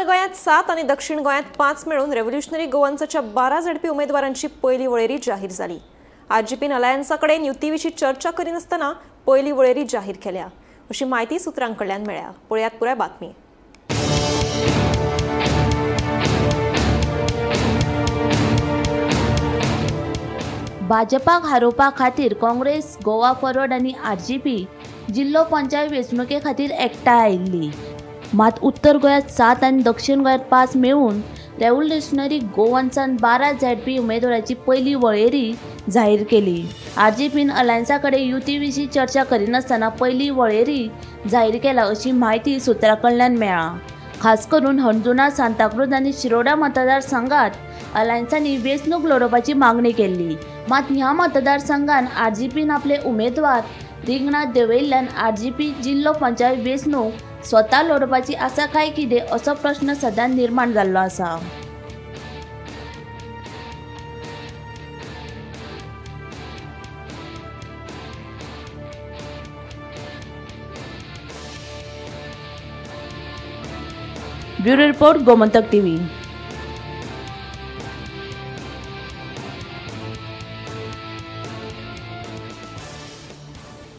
गोंयांत 7 आनी दक्षिण गोंयांत 5 मेळून रेव्होल्युशनरी गोवन्साच्या 12 झेडपी उमेदवारांची पयली वळेरी जाहीर जाली. आरजीपीन अलायन्सा कडेन युती विशीं चर्चा करिनासतना पयली वळेरी जाहीर केल्या अशी म्हायती सुत्रां कडल्यान मेळ्ळ्या. पळयात पुराय बातमी. भाजपाक हारोवपा खातीर काँग्रेस, गोवा फॉरवर्ड आनी आरजीपी जिल्लो पंचायत वेंचणुके खातीर एकठांय आयिल्ली. मात उत्तर गोंयांत 7 आनी दक्षिण गोंयांत 5 मेळून रेव्होल्युशनरी गोवन्सान 12 झेडपी उमेदवाराची पयली वळेरी जाहीर केली. आरजीपीन अलायन्सा कडेन युती विशीं चर्चा करिनासतना पयली वळेरी जाहीर केला अशी म्हायती सुत्रां कडल्यान मेळ्ळा. खास करून हणजुणा, सांताक्रूज आनी शिरोडा मतदारसंघात अलायन्सांनी वेंचणूक लडोवपाची मागणी केल्ली. मात ह्या मतदारसंघान आरजीपीन आपले उमेदवार रिंगणात देंवयिल्ल्यान आरजीपी जिल्लो पंचायत वेंचणूक स्वता लडोवपाची आसा काय कितें असो प्रश्न सध्या निर्माण जाल्लो आसा. Bureau report, Gomantak TV.